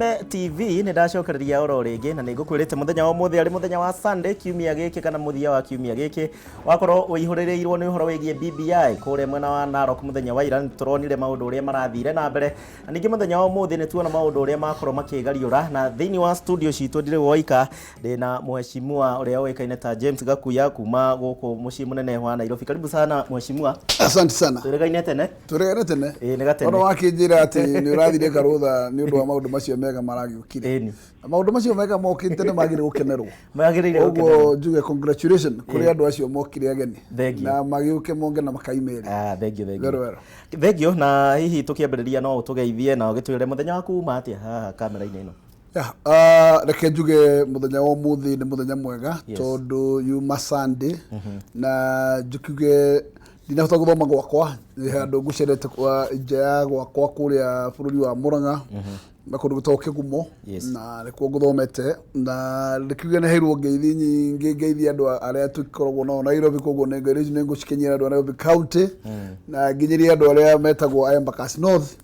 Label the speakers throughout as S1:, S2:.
S1: TV nĩ ndacokereria oro rĩngĩ na nĩ ngũkwĩrĩte mũthenya wa ũmũthĩ arĩ mũthenya wa Sunday kiumia gĩkĩ kana mũthia wa kiumia gĩkĩ wakorwo ũihũrĩrĩirwo nĩ ũhoro wĩgiĩ BBI kũrĩa mwena wa Narok. Mũthenya wa ira nĩ tũronire maũndũ ũrĩa marathire na mbere, na ningĩ mũthenya wa ũmũthĩ nĩ tuona maũndũ ũrĩa makorwo makĩgariũra. Na thĩinĩ wa studio citũ ndirĩ woika, ndĩna mheshimiwa ũrĩa ũĩkaine ta James Gakuya kuma gũkũ mũciĩ mũnene wa Nairobi. Karibu sana, mheshimiwa.
S2: Asante sana.
S1: Twĩrĩgaine tene.
S2: Tũregane tene.
S1: Ĩĩ, nĩ gatene.
S2: Ona wakĩnjĩra atĩ nĩ ũrathire karũtha nĩ ũndũ wa maũndũ macio mega maragĩũkire.
S1: Ĩni.
S2: Na maũndũ macio mega mokĩte nĩ magĩrĩire gũkenerwo.
S1: Magĩrĩire gũkenerwo.
S2: Ũguo njuge congratulation kũrĩ andũ acio mokire ageni.
S1: Thank you.
S2: Na magĩũke monge na makaimĩre.
S1: Ah, thank you, thank you.
S2: Very well.
S1: Thank you. Na hihi tũkĩambĩrĩria no ũtũgeithie na ũgĩtwĩre mũthenya waku uma atĩa haha kamera-inĩ ĩno.
S2: Yeah, reke njuge mũthenya wa ũmũthĩ nĩ mũthenya mwega tondũ yuma Sunday na njukiuge ndinahota gũthoma gwakwa, nĩ handũ ngũcerete kwa nja ya gwakwa kũrĩa bũrũri wa Mũrang'a na kũndũ gwĩtagwo Kĩgumo na nĩkuo ngũthomete, na rĩkiuge nĩ heirwo ngeithi nyingĩ, ngeithi andũ arĩa tũkoragwo nao Nairobi, koguo nĩ ngeithi nĩ ngũcikinyĩra andũ a Nairobi County na nginyĩrie andũ arĩa metagwo a Embakasi North,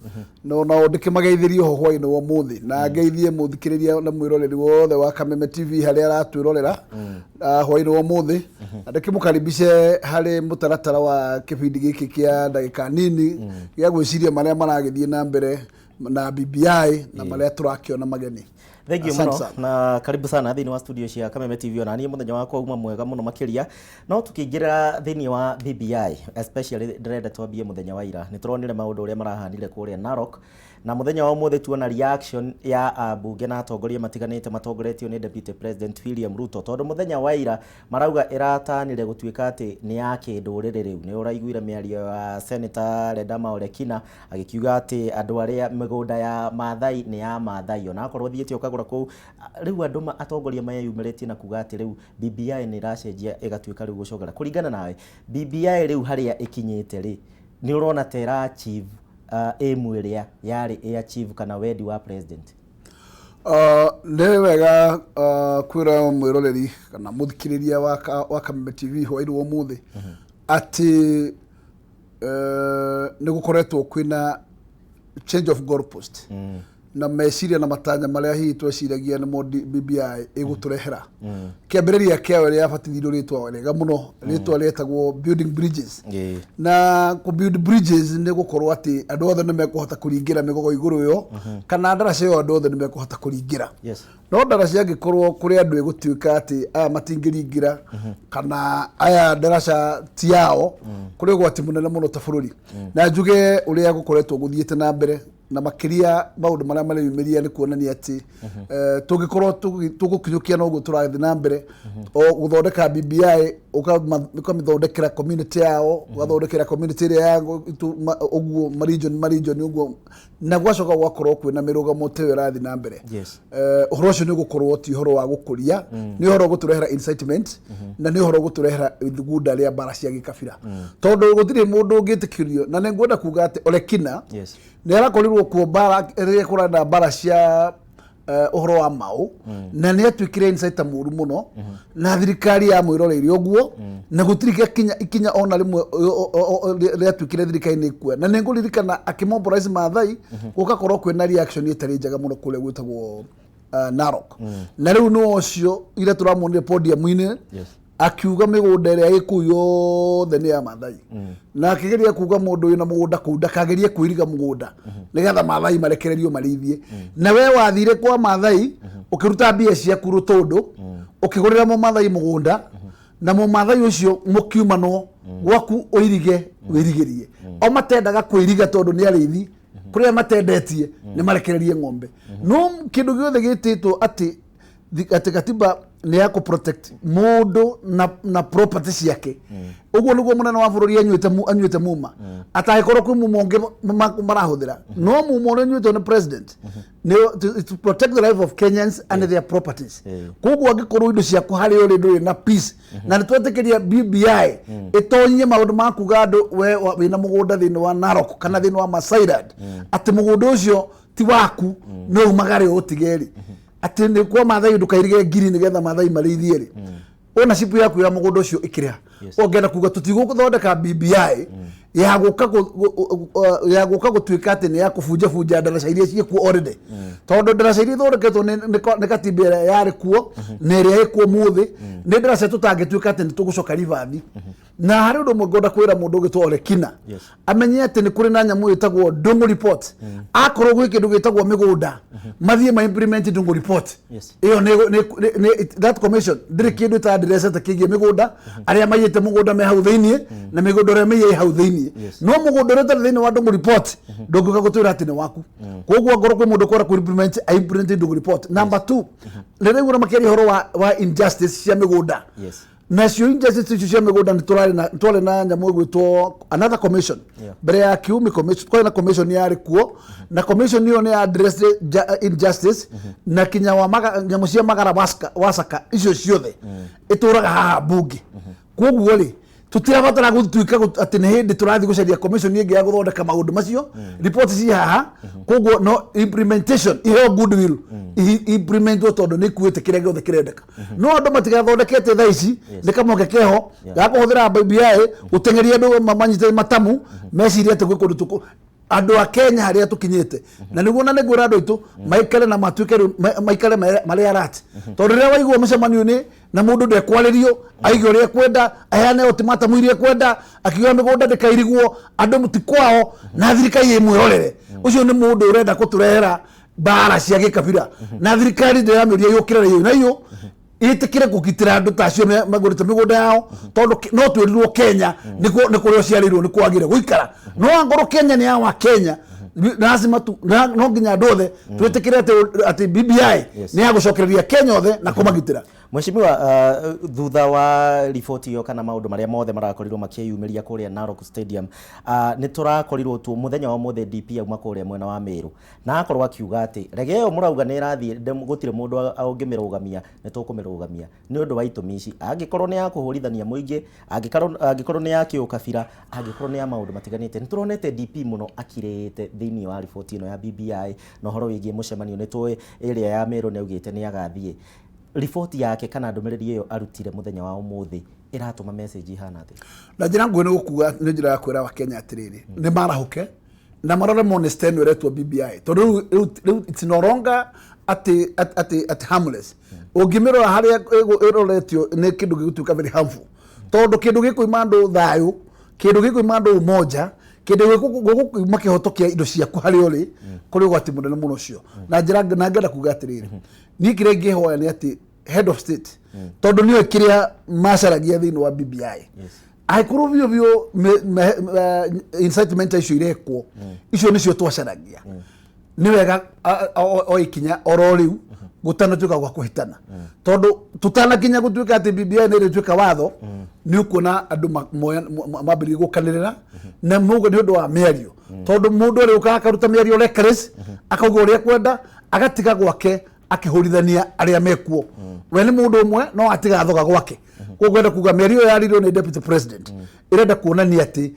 S2: no nao ndĩkĩmageithĩrie ho hwainĩ wa ũmũthĩ, na ngeithie mũthikĩrĩria na mwĩroreri wothe wa Kameme TV harĩa aratwĩrorera hwainĩ wa ũmũthĩ, na ndĩkĩmũkaribice harĩ mũtaratara wa kĩbindi gĩkĩ kĩa ndagĩka nini gĩa gwĩciria marĩa maragĩthiĩ na mbere na BBI na marĩa tũrakĩona mageni.
S1: Thank you
S2: Asante
S1: mũno
S2: sana.
S1: Na karibu sana thĩinĩ wa studio cia Kameme TV. Ona niĩ mũthenya wakwa uma mwega mũno makĩria. No tũkĩingĩra thĩinĩ wa BBI, especially ndĩrenda twambie mũthenya wa ira. Nĩ tũronire maũndũ ũrĩa marahanire kũrĩa Narok, na mũthenya wa ũmũthĩ tuona reaction ya ambunge na atongoria matiganĩte matongoretio nĩ Deputy President William Ruto, tondũ mũthenya wa ira marauga ĩratanire gũtuĩka atĩ nĩ ya kĩndũrĩrĩ. Rĩu nĩ ũraiguire mĩario ya Senator Ledama Olekina agĩkiuga atĩ andũ arĩa mĩgũnda ya Maathai nĩ ya Maathai, ona akorwo ũthiĩte ũkagũra kũu. Rĩu andũ atongoria meyumĩrĩtie na kuga atĩ rĩu BBI nĩ ĩracenjia ĩgatuĩka rĩu gũcogera. Kũringana nawe, BBI rĩu harĩa ĩkinyĩte rĩ, nĩ ũrona ta ĩra achieve aim ĩrĩa yarĩ ĩ achieve kana wendi wa president?
S2: Nĩ wega kwĩra mwĩroreri kana mũthikĩrĩria wa Kameme TV hwainĩ wa ũmũthĩ atĩ nĩ gũkoretwo kwĩna change of goalpost na meciria na matanya marĩa hihi tweciragia nĩmo BBI ĩgũtũrehera. Kĩambĩrĩria kĩayo rĩa yabatithirio rĩtwa rĩega mũno, rĩtwa rĩetagwo Building Bridges. Na kũ build bridges nĩ gũkorwo atĩ andũ othe nĩ mekũhota kũringĩra mĩgogo igũrũ ĩyo kana ndaraca ĩyo, andũ othe nĩ mekũhota kũringĩra. No ndaraca angĩkorwo kũrĩ andũ ĩgũtuĩka atĩ aya matingĩringĩra kana aya ndaraca ti yao, kũrĩ ũgwati mũnene mũno ta bũrũri. Na njuge ũrĩa gũkoretwo gũthiĩte na mbere na makĩria maũndũ marĩa mareyumĩria nĩ kuonania atĩ tũngĩkorwo tũgũkinyũkia noguo tũrathiĩ na mbere o gũthondeka BBI, ũkamĩthondekera community yao, ũgathondekera community ĩrĩa ya ũguo ma region ũguo, na gwacoka gwakorwo kwĩna mĩrũgamo ta ĩyo ĩrathiĩ na mbere, ũhoro ũcio nĩ ũgũkorwo ti ũhoro wa gũkũria, nĩ ũhoro ũgũtũrehera incitement na nĩ ũhoro ũgũtũrehera ithugunda rĩa mbara cia gĩkabira, tondũ gũtirĩ mũndũ ũngĩtĩkĩrio. Na nĩ ngwenda kuga atĩ Olekina nĩ arakorirwo kuo mbara rĩrĩa kũrarĩ na mbara cia ũhoro wa maũ, na nĩ atuĩkire inciter mũru mũno, na thirikari yamwĩroreire ũguo na gũtirĩ gĩakinya ikinya ona rĩmwe rĩatuĩkire thirikari nĩ ĩkuoya. Na nĩ ngũririkana akĩmobilize Maathai, gũgakorwo kwĩna reaction ĩtarĩ njega mũno kũrĩa gwĩtagwo Narok. Na rĩu nĩ ũcio ira tũramuonire podium-inĩ akiuga mĩgũnda ĩrĩa ĩ kũu yothe nĩ ya Maathai, na akĩgeria kuga mũndũ wĩna mũgũnda kũu ndakagerie kwĩriga mũgũnda nĩgetha Maathai marekererio marĩithie. Na we wathire kwa Maathai ũkĩruta mbia ciaku rũtũndũ ũkĩgũrĩra mũmathai mũgũnda, na mũmathai ũcio mũkiumanwo gwaku ũirige wĩrigĩrie o matendaga kwĩriga tondũ nĩ arĩithi kũrĩa matendetie nĩ marekererie ng'ombe. No kĩndũ gĩothe gĩtĩtwo atĩ atĩ katiba nĩ ya kũ protect mũndũ na property ciake, ũguo nĩguo mũnene wa bũrũri anyuĩte muma atangĩkorwo kwĩ muma ũngĩ marahũthĩra, no muma ũrĩa ũnyuĩtwo nĩ president nĩ to protect the life of Kenyans and their properties. Koguo angĩkorwo indo ciaku harĩa ũrĩ ndũrĩ na peace, na nĩ twetĩkĩria BBI ĩtonyie maũndũ ma kuga andũ we wĩna mũgũnda thĩinĩ wa Narok kana thĩinĩ wa Masailand atĩ mũgũnda ũcio ti waku, no umagare ũtige rĩ, atĩ nĩ kwa Maathai ndũkairige ngiri nĩgetha Maathai marĩithie rĩ, ownership yaku ya mũgũnda ũcio ĩkĩrĩha. Ũngĩenda kuga tũtigũthondeka BBI ya gũka ya gũka gũtuĩka atĩ nĩ ya kũbunjabunja ndaraca iria ciĩkuo already, tondũ ndaraca iria ithondeketwo nĩ katiba ĩrĩa yarĩ kuo na ĩrĩa ĩkuo mũthĩ nĩ ndaraca tũtangĩtuĩka atĩ nĩ tũgũcoka ribathi. Na harĩ ũndũ ũmwe ngwenda kwĩra mũndũ ũgĩtwo Olekina, amenye atĩ nĩ kũrĩ na nyamũ ĩtagwo Ndung'u report. Akorwo gwĩ kĩndũ gĩtagwo mĩgũnda, mathiĩ ma implement Ndung'u report. Ĩyo that commission ndĩrĩ kĩndũ ĩtandirecete kĩgiĩ mĩgũnda, arĩa maiyĩte mũgũnda me hau thĩiniĩ na mĩgũnda ĩrĩa mĩiye ĩ hau thĩiniĩ. No mũgũnda ũrĩa ũtarĩ thĩiniĩ wa Ndung'u report ndũngĩũka gũtwĩra atĩ nĩ waku. Koguo angorwo kwĩ mũndũ kwenda kũ implement, a implement Ndung'u report. Number two, rĩrĩa ũguo makĩaria ũhoro wa injustice cia mĩgũnda, nacio injustice icio cia mĩgũnda, nĩ tũrarĩ na twarĩ na nyamũ ĩgwĩtwo another commission mbere ya Kiumi commission. Kwarĩ na commission yarĩ kuo, na commission ĩyo nĩ addressed injustice na kinya wa nyamũ cia magara wasaka icio ciothe ĩtũraga haha mbunge. Koguo rĩ, tũtirabatara gũtuĩka atĩ nĩ hĩndĩ tũrathiĩ gũcaria commission ĩngĩ ya gũthondeka maũndũ macio. Report ci haha, koguo no implementation iheo goodwill, implementwo, tondũ nĩ ikuĩte kĩrĩa gĩothe kĩrendeka. No andũ matigathondekete thaa ici nĩ kamweke keho ga kũhũthĩra BBI gũteng'eria andũ manyite matamu, mecirie atĩ gwĩ kũndũ tũkũ andũ a Kenya harĩa tũkinyĩte. Na nĩguo na nĩngwĩra andũ aitũ maikare na matuĩke rĩu maikare marĩ alert, tondũ rĩrĩa waigua mũcemanio-inĩ na mũndũ ndekwarĩrio, aige ũrĩa ekwenda, aheane ultimatum iria ekwenda, akiuga mĩgũnda ndĩkairigwo, andũ ti kwao na thirikari ĩmwĩrorere, ũcio nĩ mũndũ ũrenda kũtũrehera mbara cia gĩkabira. Na thirikari ndĩramĩũria yũkĩre rĩu na iyo ĩtĩkĩre kũgitĩra andũ ta acio magũrĩte mĩgũnda yao, tondũ no twĩrirwo Kenya nĩ kũrĩa ũciarĩirwo nĩ kwagĩre gũikara. No angorwo Kenya nĩ ya wa Kenya, lazima tu no nginya andũ othe twĩtĩkĩre atĩ BBI nĩ ya gũcokereria Kenya othe na kũmagitĩra.
S1: Mheshimiwa, thutha wa riboti ĩyo kana maũndũ marĩa mothe marakorirwo makĩyumĩria kũrĩa Narok Stadium, nĩ tũrakorirwo tu mũthenya wa ũmũthĩ DP auma kũrĩa mwena wa Meru na akorwo akiuga atĩ rege ĩyo mũrauga nĩ ĩrathiĩ, gũtirĩ mũndũ ũngĩmĩrũgamia, nĩ tũkũmĩrũgamia nĩ ũndũ wa itũmi ici, angĩkorwo nĩ ya kũhũrithania mũingĩ, angĩkorwo nĩ ya kĩũkabira, angĩkorwo nĩ ya maũndũ matiganĩte. Nĩ tũronete DP mũno akirĩte thĩinĩ wa riboti ĩno ya BBI na ũhoro wĩgiĩ mũcemanio. Nĩ tũĩ ĩrĩa ya Meru nĩ augĩte nĩ agathiĩ. Riboti yake kana ndũmĩrĩri ĩyo arutire mũthenya wa ũmũthĩ ĩratũma message ihana atĩa?
S2: Na njĩra nguhĩ nĩ gũkuga, nĩ njĩra ya kwĩra Wakenya atĩrĩrĩ, nĩ marahũke na marore monster ĩno ĩretwo BBI, tondũ rĩu it's no longer atĩ harmless. Ũngĩmĩrora harĩa ĩroretio nĩ kĩndũ gĩgũtuĩka very harmful, tondũ kĩndũ gĩkũima andũ thayũ, kĩndũ gĩkũima andũ umoja, kĩndũ gĩgũkũima kĩhoto kĩa indo ciaku harĩa ũrĩ, kũrĩ ũgwati mũnene mũno ũcio. Na njĩra na ngenda kuga atĩrĩrĩ, niĩ kĩrĩa ingĩhoya nĩ atĩ head of state, tondũ nĩoĩ kĩrĩa macaragia thĩinĩ wa BBI, angĩkorwo biũ biũ incitement icio irekwo, icio nĩcio twacaragia, nĩ wega o ikinya oro rĩu gũtanatuĩka gwa kũhĩtana, tondũ tũtanakinya gũtuĩka atĩ BBI nĩ ĩrĩtuĩka watho, nĩ ũkuona andũ mambĩrĩrie gũkanĩrĩra na mũguo nĩ ũndũ wa mĩario, tondũ mũndũ ũrĩa ũkaga akaruta mĩario reckless, akauga ũrĩa ekwenda, agatiga gwake akĩhũrithania arĩa mekuo. We nĩ mũndũ ũmwe no atiga thoga gwake. Koguo ngwenda kuga mĩario ĩyo yaririo nĩ deputy president ĩrenda kuonania atĩ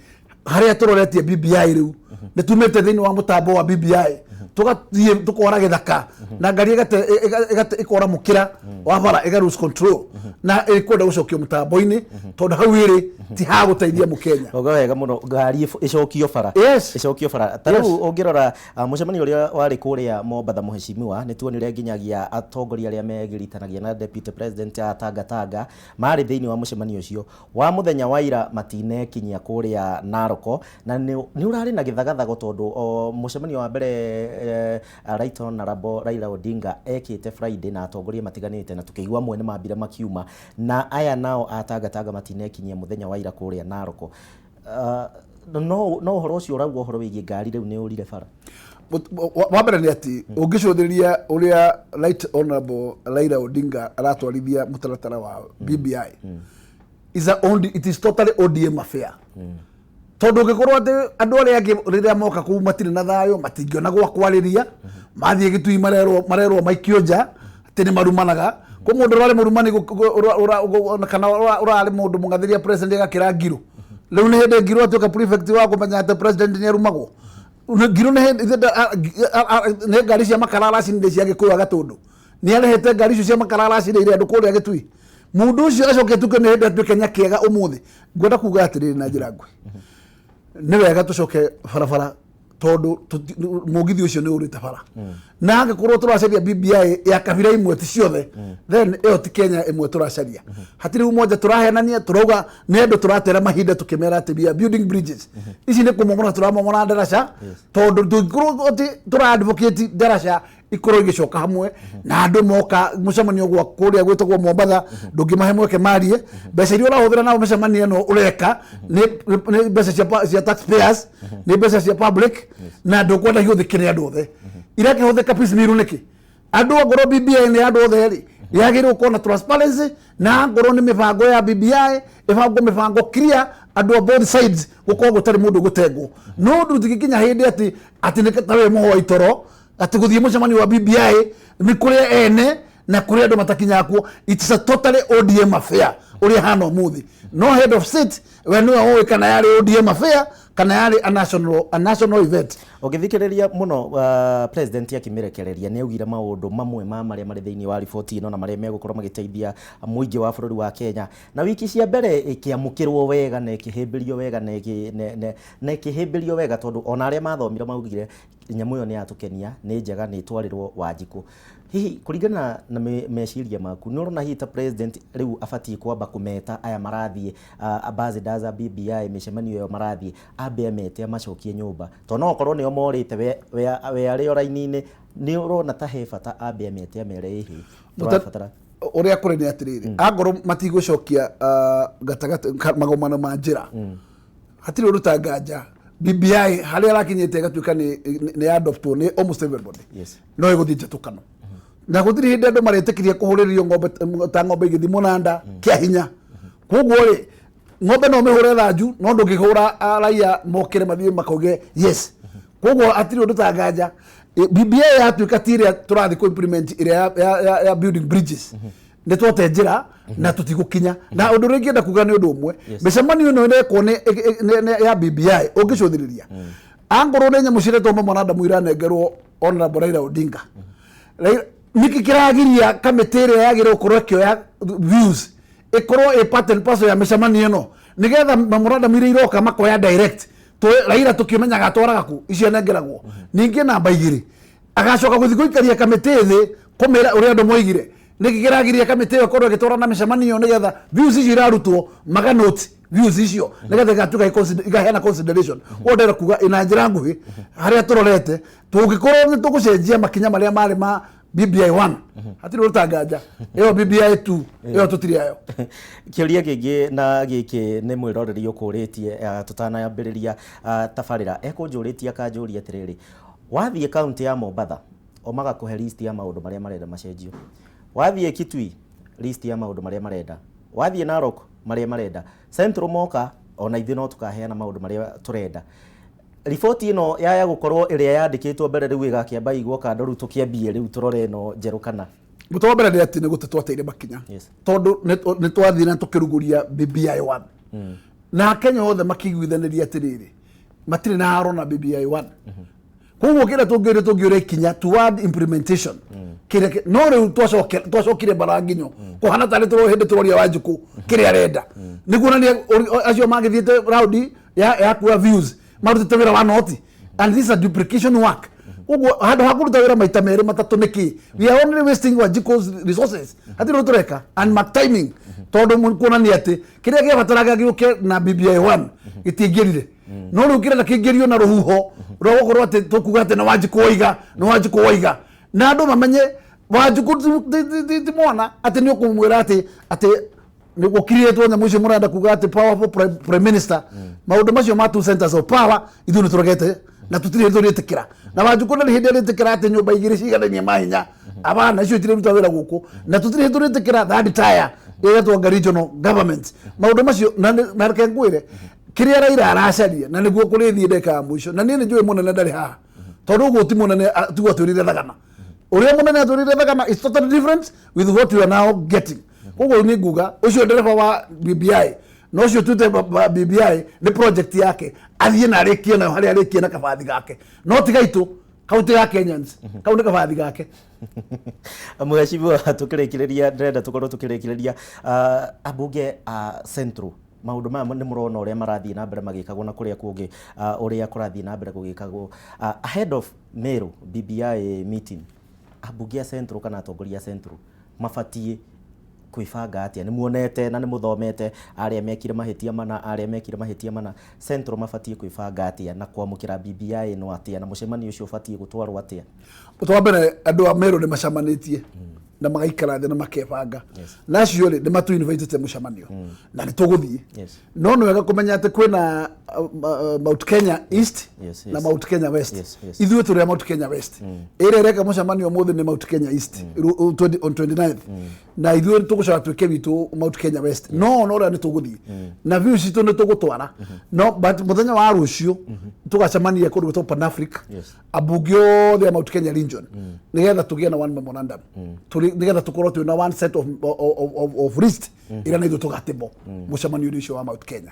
S2: harĩa tũroretie BBI rĩu nĩ tumĩte thĩinĩ wa mũtambo wa BBI, tũgathiĩ tũkora gĩthaka na ngari ĩkora mũkĩra wa bara, ĩga lose control na ĩkwenda gũcokio mũtambo-inĩ, tondũ hau ĩrĩ ti ha gũteithia mũkenya.
S1: Oga wega mũno, ngari ĩcokio bara. Ĩcokio bara. Ta rĩu ũngĩrora mũcemanio ũrĩa warĩ kũrĩa Mombatha, mũhecimiwa, nĩ tuonire nginyagia atongoria arĩa megiritanagia na deputy president a Tanga Tanga marĩ thĩinĩ wa mũcemanio ũcio wa mũthenya wa ira, matinekinyia kũrĩa Naroko, na nĩ ũrarĩ na gĩthagathago, tondũ o mũcemanio wa mbere Right Honorable Raila Odinga ekĩte Friday na atongoria matiganĩte, na tũkĩigua amwe nĩ mambire makiuma, na aya nao a Tanga Tanga matinekinyia mũthenya wa ira kũrĩa Naroko. No ũhoro ũcio ũrauga ũhoro wĩgiĩ ngari rĩu nĩ ũrire bara.
S2: Wa mbere nĩ atĩ ũngĩcũthĩrĩria ũrĩa Right Honorable Raila Odinga aratwarithia mũtaratara wa BBI, is a only, it is totally ODM affair, tondũ ũngĩkorwo atĩ andũ arĩa angĩ rĩrĩa moka kũu matirĩ na thayũ, matingĩona gwa kwarĩria, mathiĩ gĩtui marerwo maikio nja atĩ nĩ marumanaga. Kwĩ mũndũ ũrarĩ mũrumani kana ũrarĩ mũndũ mũng'athĩria president agakĩra ngirũ. Rĩu nĩ hĩndĩ ngirũ atuĩka prefect wa kũmenya atĩ president nĩ arumagwo. Ngirũ nĩ hĩndĩ nĩ ngari cia makara aracinire cia Gĩkũyũ a Gatũndũ, nĩ arehete ngari icio cia makara aracinĩire andũ kũrĩa Gĩtui. Mũndũ ũcio acoke atuĩke nĩ hĩndĩ atuĩke nyakĩega ũmũthĩ. Ngwenda kuga atĩrĩrĩ na njĩra nguhĩ, nĩ wega tũcoke barabara tondũ mũgithi ũcio nĩ ũrĩte bara, na angĩkorwo tũracaria BBI ya kabira imwe ti ciothe, then ĩyo ti Kenya ĩmwe tũracaria. Hatirĩ umoja tũrahenania, tũrauga nĩ andũ tũratera mahinda tũkĩmera atĩ we are building bridges. Ici nĩ kũmomora tũramomora ndaraca, tondũ tũngĩkorwo atĩ tũra advocate ndaraca ikorwo igĩcoka hamwe na andũ moka mũcemanio gwa kũrĩa gwĩtagwo Mombatha, ndũngĩmahe mweke marie. Mbeca iria ũrahũthĩra nao mĩcemanio ĩno ũreka nĩ mbeca cia taxpayers, nĩ mbeca cia public, na ndũkwenda ihũthĩke nĩ andũ othe, irakĩhũthĩka piecemeal nĩkĩ? Andũ angorwo BBI nĩ andũ othe rĩ, yagĩrĩirwo gũkorwo na transparency, na angorwo nĩ mĩbango ya BBI ĩbangwo mĩbango clear, andũ a both sides gũkorwo gũtarĩ mũndũ gũtengwo. No ũndũ tũtingĩkinya hĩndĩ atĩ nĩ ta we mũhoi toro atĩ gũthiĩ mũcemanio wa BBI nĩ kũrĩa ene na kũrĩa andũ matakinyaga kuo. It's a totally ODM affair ũrĩa hana ũmũthĩ. No head of state we nĩwe ũĩ kana yarĩ ODM affair kana yarĩ a national event.
S1: Ũngĩthikĩrĩria mũno president akĩmĩrekereria, nĩ augire maũndũ mamwe ma marĩa marĩ thĩinĩ wa riboti ĩno na marĩa megũkorwo magĩteithia mũingĩ wa bũrũri wa Kenya. Na wiki cia mbere ĩkĩamũkĩrwo wega na ĩkĩhĩmbĩrio wega na ĩkĩhĩmbĩrio wega, tondũ ona arĩa mathomire maugire nyamũ ĩyo nĩ yatũkenia, nĩ njega, nĩ ĩtwarĩrwo Wanjikũ. Hihi kũringana na meciria maku, nĩ ũrona hihi ta president rĩu abatiĩ kwamba kũmeta aya marathiĩ, ambassadors a BBI, mĩcemanio ĩyo marathiĩ, ambe amete amacokie nyũmba, tondũ no okorwo nĩo morĩte we arĩ o raini-inĩ? Nĩ ũrona ta he bata ambe amete amere ĩhĩ tũrabatara?
S2: Ũrĩa kũrĩ nĩ atĩrĩrĩ, angorwo matigũcokia gatagatĩ magomano ma njĩra, hatirĩ ũndũ ta nganja BBI harĩa arakinyĩte ĩgatuĩka nĩ adoptwo nĩ almost everybody, no ĩgũthiĩ njatũkano, na gũtirĩ hĩndĩ andũ marĩtĩkĩria kũhũrĩrĩrio ng'ombe ta ng'ombe igĩthiĩ mũnanda kĩa hinya. Koguo rĩ, ng'ombe no mĩhũre thanju, no ndũngĩhũra raia mokĩre mathiĩ makauge yes. Koguo hatirĩ ũndũ ta nganja BBI yatuĩka ti ĩrĩa tũrathiĩ kũ implement, ĩrĩa ya building bridges, nĩ twote njĩra na tũtigũkinya. Na ũndũ ũrĩa ingĩenda kuga nĩ ũndũ ũmwe, mĩcemanio ĩno ĩrekwo nĩ ya BBI, ũngĩcũthĩrĩria angorwo nĩ nyamũ ciretwo memorandum iranengerwo Honorable Raila Odinga, nĩkĩ kĩragiria kamĩtĩ ĩrĩa yagĩrĩirwo gũkorwo ĩkĩoya views ĩkorwo ĩ part and parcel ya mĩcemanio ĩno, nĩgetha memorandum iria iroka makoya direct? Raila tũkĩmenyaga atwaraga kũ icio anengeragwo. Ningĩ namba igĩrĩ, agacoka gũthiĩ gũikaria kamĩtĩ thĩ kũmĩra ũrĩa andũ moigire. Nĩkĩ kĩragiria kamĩtĩ ĩyo ĩkorwo ĩgĩtwara na mĩcemanio, nĩgetha views icio irarutwo maganote views icio, nĩgetha igatuĩka ikaheana consideration? Ũguo ndĩrenda kuga na njĩra nguhĩ, harĩa tũrorete, tũngĩkorwo nĩ tũgũcenjia makinya marĩa marĩ ma BBI 1, hatirĩ ũndũ ta nganja ĩyo BBI 2 ĩyo tũtirĩ ayo.
S1: Kĩũria kĩngĩ na gĩkĩ nĩ mwĩroreri ũkũrĩtie, tũtanambĩrĩria tabarĩra, ekũnjũrĩtie akanjũria atĩrĩrĩ, wathiĩ kaunti ya Mombatha o magakũhe list ya maũndũ marĩa marenda macenjio, wathiĩ Kitui list ya maũndũ marĩa marenda, wathiĩ Narok marĩa marenda, Central moka ona ithuĩ no tũkaheana maũndũ marĩa tũrenda. Riboti ĩno yaya gũkorwo ĩrĩa yandĩkĩtwo mbere rĩu ĩgakĩamba igwo kando, rĩu tũkĩambie rĩu tũrore ĩno njerũ kana?
S2: Mũtũ wa mbere nĩ atĩ nĩ gũte twateire makinya, tondũ nĩ twathire na tũkĩrugũria BBI 1 na Akenya othe makĩiguithanĩria atĩrĩrĩ, matirĩ na haro na BBI 1. Koguo kĩrĩa tũngĩũria, tũngĩũria ikinya toward implementation kĩrĩa no rĩu twacokire mbara nginyo kũhana tarĩ tũro hĩndĩ tũroria Wanjikũ kĩrĩa arenda, nĩ kuonania acio magĩthiĩte raundi ya kuoya views marutĩte wĩra wa noti, and this is a duplication work. Koguo handũ ha kũruta wĩra maita merĩ matatũ nĩkĩ? We are only wasting Wanjikũ's resources. Hatirĩ ũndũ tũreka and mark timing, tondũ kuonania atĩ kĩrĩa gĩabataraga gĩũke na BBI 1 gĩtiaingĩrire, no rĩu kĩrenda kĩingĩrio na rũhuho rwa gũkorwo atĩ tũkuga atĩ nĩ Wanjikũ waiga, nĩ Wanjikũ waiga, na andũ mamenye Wanjikũ ti mwana atĩ nĩ ũkũmwĩra atĩ nĩ gũkirĩtwo nyamũ icio mũrenda kuga atĩ powerful prime minister. Maũndũ macio ma two centers of power ithuĩ nĩ tũregete na tũtirĩ hĩndĩ tũrĩtĩkĩra, na Wanjikũ ndarĩ hĩndĩ arĩtĩkĩra atĩ nyũmba igĩrĩ ciganainie mahinya abana icio itirĩruta wĩra gũkũ, na tũtirĩ hĩndĩ tũrĩtĩkĩra third tier ĩretwo regional government. Maũndũ macio na reke ngwĩre kĩrĩa Raila aracaria na nĩguo kũrĩthiĩ ndagĩka ya mũico. Na niĩ nĩ njũĩ mũnene ndarĩ haha, tondũ ũguo ti mũnene tiguo atwĩrire thagana. Ũrĩa mũnene atwĩrire thagana is totally different with what you are now getting. Koguo nĩ nguga ũcio ndereba wa BBI na ũcio tuĩte BBI nĩ project yake, athiĩ na arĩkie nayo harĩa arĩkie na kabathi gake, no tiga itũ. Kau ti ga Kenyans, kau nĩ kabathi gake.
S1: Mheshimiwa, tukĩrĩkĩrĩria ndĩrenda tũkorwo tukĩrĩkĩrĩria, ambunge a Central, maũndũ maya nĩ mũrona ũrĩa marathiĩ na mbere magĩkagwo na kũrĩa kũngĩ, ũrĩa kũrathiĩ na mbere gũgĩkagwo ahead of Meru BBI meeting, ambunge a Central kana atongoria a Central mabatiĩ kwĩbanga atĩa? Nĩ muonete na nĩ mũthomete arĩa mekire mahĩtia mana, arĩa mekire mahĩtia mana, Central mabatiĩ kwĩbanga atĩa na kwamũkĩra BBI ĩno atĩa, na mũcemanio ũcio ũbatiĩ gũtwarwo atĩa?
S2: Ũndũ wa mbere, andũ a Meru nĩ macemanĩtie na magaikara thĩ na makebanga. Na acio rĩ, nĩ matũ invitĩte mũcemanio na nĩ tũgũthiĩ. No nĩ wega kũmenya atĩ kwĩna Mount Kenya East na Mount Kenya West. Ithuĩ tũrĩ a Mount Kenya West. Ĩrĩa ĩreka mũcemanio ũmũthĩ nĩ Mount Kenya East on 29th, na ithuĩ tũgũcoka twĩke witũ Mount Kenya West. No ona ũrĩa nĩ tũgũthiĩ na views citũ nĩ tũgũtwara, no but mũthenya wa rũciũ tũgacemania kũndũ gwĩtagwo Pan Africa, ambunge othe a Mount Kenya region, nigetha tũgĩe na one memorandum. Nigetha tũkorwo twĩna one set of list ĩrĩa na ithuĩ tũgatĩmwo mũcemanio-inĩ ũcio wa Mount Kenya.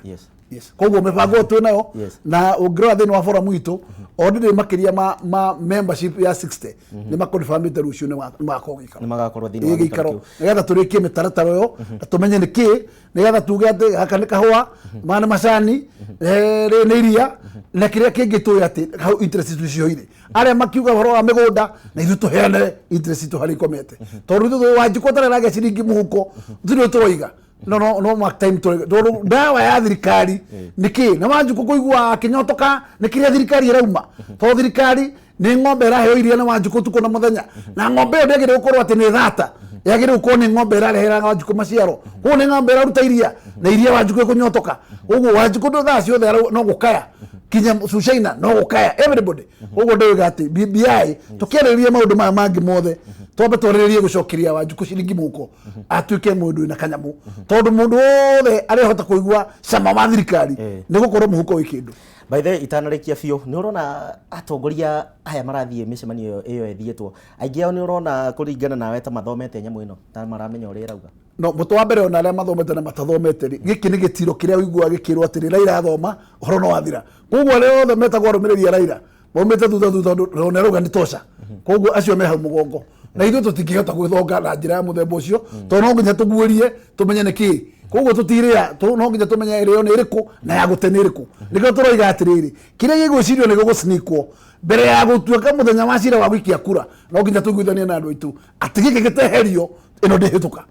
S2: Yes, koguo mĩbango ĩyo twĩ nayo. Na ũngĩrora thĩinĩ wa forum itũ already makĩria ma membership ya 60 nĩ makonfirmĩte rũciũ nĩ magakorwo gĩikaro.
S1: Nĩ magakorwo thĩinĩ wa
S2: Ĩ
S1: gĩikaro
S2: gĩikaro
S1: kĩu.
S2: Nĩgetha tũrĩkie mĩtaratara ĩyo na tũmenye nĩ kĩĩ, nĩgetha tuge atĩ gaka nĩ kahũa, maya nĩ macani, rĩrĩ nĩ iria, na kĩrĩa kĩngĩ tũĩ atĩ hau interest citũ cihoire arĩa makiuga ũhoro wa mĩgũnda, na ithuĩ tũheane interest citũ harĩa ikomete, tondũ ithuĩ Wanjikũ atarĩ aragĩa ciringi mũhuko, tũtirĩ tũroiga no no no mark time tondũ ndawa ya thirikari nĩ kĩ na Wanjikũ kũigua akĩnyotoka nĩ kĩrĩa thirikari ĩrauma, tondũ thirikari nĩ ng'ombe ĩraheo iria nĩ Wanjikũ ũtukũ na mũthenya, na ng'ombe ĩyo ndĩagĩrĩire gũkorwo atĩ nĩ thata, yagĩrĩire gũkorwo nĩ ng'ombe ĩrarehera Wanjikũ maciaro. Koguo nĩ ng'ombe ĩraruta iria na iria Wanjikũ ĩkũnyotoka. Koguo Wanjikũ ndo thaa ciothe no gũkaya, kinya Sushaina no gũkaya, everybody. Koguo ndĩoiga atĩ BBI tũkĩarĩrĩria maũndũ maya mangĩ mothe, twambe twarĩrĩrie gũcokeria Wanjikũ ciringi mũhuko, atuĩke mũndũ wĩna kanyamũ, tondũ mũndũ wothe arehota kũigua cama wa thirikari nĩ gũkorwo mũhuko wĩ kĩndũ.
S1: By the way, itanarĩkia biũ, nĩ ũrona atongoria aya marathiĩ mĩcemanio ĩyo ĩthiĩtwo, aingĩ ao nĩ ũrona kũringana nawe ta mathomete nyamũ ĩno, ta maramenya ũrĩa ĩrauga?
S2: No mũtũ wa mbere, ona arĩa mathomete na matathomete rĩ, gĩkĩ nĩ gĩtiro kĩrĩa ũiguaga gĩkĩrwo atĩrĩ, Raila athoma ũhoro no wathira. Koguo arĩa othe metagwo arũmĩrĩri a Raila maumĩte thutha thutha, tondũ nĩ arauga nĩ tosha. Koguo acio me hau mũgongo, na ithuĩ tũtingĩhota gwĩthonga na njĩra ya mũthemba ũcio, tondũ no nginya tũguĩrie tũmenye nĩ kĩĩ. Koguo tũtirĩa, no nginya tũmenye ĩrĩo nĩ ĩrĩkũ na ya gũte nĩ ĩrĩkũ. Nĩkĩo tũroiga atĩrĩrĩ, kĩrĩa gĩgwĩcirio nĩ gĩgũcinikwo mbere ya gũtuĩka mũthenya wa cira wa gũikia kura, no nginya tũiguithanie na andũ aitũ atĩ gĩkĩ gĩteherio, ĩno ndĩhĩtũka,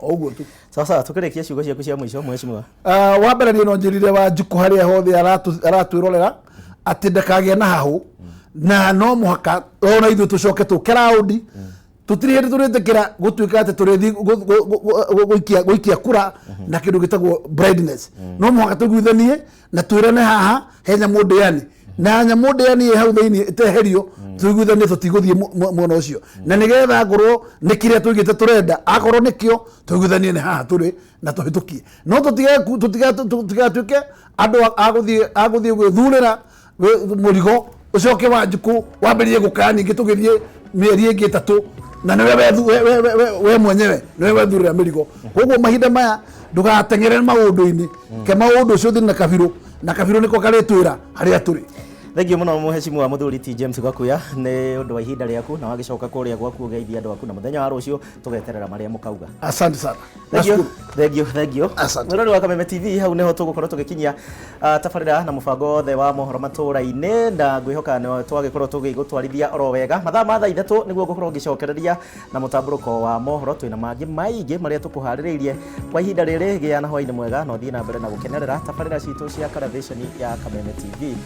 S2: o ũguo tu.
S1: Sawa sawa, tukĩrĩkia, ciugo ciaku cia mũico, mheshimiwa.
S2: Wa mbere, niĩ no njĩrire Wanjikũ harĩa hothe aratwĩrorera atĩ ndakagĩa na hahũ, na no mũhaka ona ithuĩ tũcoke tũke raundi. Tũtirĩ hĩndĩ tũrĩtĩkĩra gũtuĩka atĩ tũrĩthiĩ gũikia kura na kĩndũ gĩtagwo blindness. No mũhaka tũiguithanie na twĩrane haha he nyamũ ndĩani, na nyamũ ndĩani ĩ hau thĩinĩ ĩteherio, tũiguithanie tũtigũthiĩ mwena ũcio, na nĩgetha ngorwo nĩ kĩrĩa tũigĩte tũrenda, akorwo nĩkĩo tũiguithanie nĩ haha tũrĩ na tũhĩtũkie, no tũtigatuĩke andũ a gũthiĩ gwĩthurĩra mũrigo, ũcoke Wanjikũ wambĩrĩrie gũkaya ningĩ tũgĩthiĩ mĩeri ĩngĩ 3, na nĩwe we mwenyewe nĩwe wethurĩra mĩrigo. Koguo mahinda maya ndũgateng'ere maũndũ-inĩ, ke maũndũ ũcio ũthiĩ na kabirũ, na kabirũ nĩko karĩtwĩra harĩa tũrĩ.
S1: Thengiũ mũno, mheshimiwa mũthuri T James Gakuya, nĩ ũndũ wa ihinda rĩaku na wagĩcoka kũrĩa gwaku ũgeithia andũ aku, na mũthenya wa rũciũ tũgeterera marĩa mũkauga.
S2: Asante sana.
S1: Thengiũ.
S2: Nashukuru.
S1: Thengiũ, thengiũ.
S2: Asante.
S1: Mwĩrori wa Kameme TV, hau nĩho tũgũkorwo tũgĩkinyia tabarĩra na mũbango wothe wa mohoro matũra-inĩ, na ngwĩhoka nĩ twagĩkorwo tũgĩgũtwarithia oro wega. Mathaa ma thaa 3 nĩguo ngũkorwo ngĩcokereria na mũtambũrũko wa mohoro. Twĩna mangĩ maingĩ marĩa tũkũharĩrĩirie. Kwa ihinda rĩrĩ, gĩa na hwaĩ-inĩ mwega na ũthiĩ na mbere na gũkenerera tabarĩra citũ cia karavĩceni ya Kameme TV.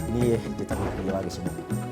S1: Niĩ njĩtagwo Kuria wa Gĩcimo.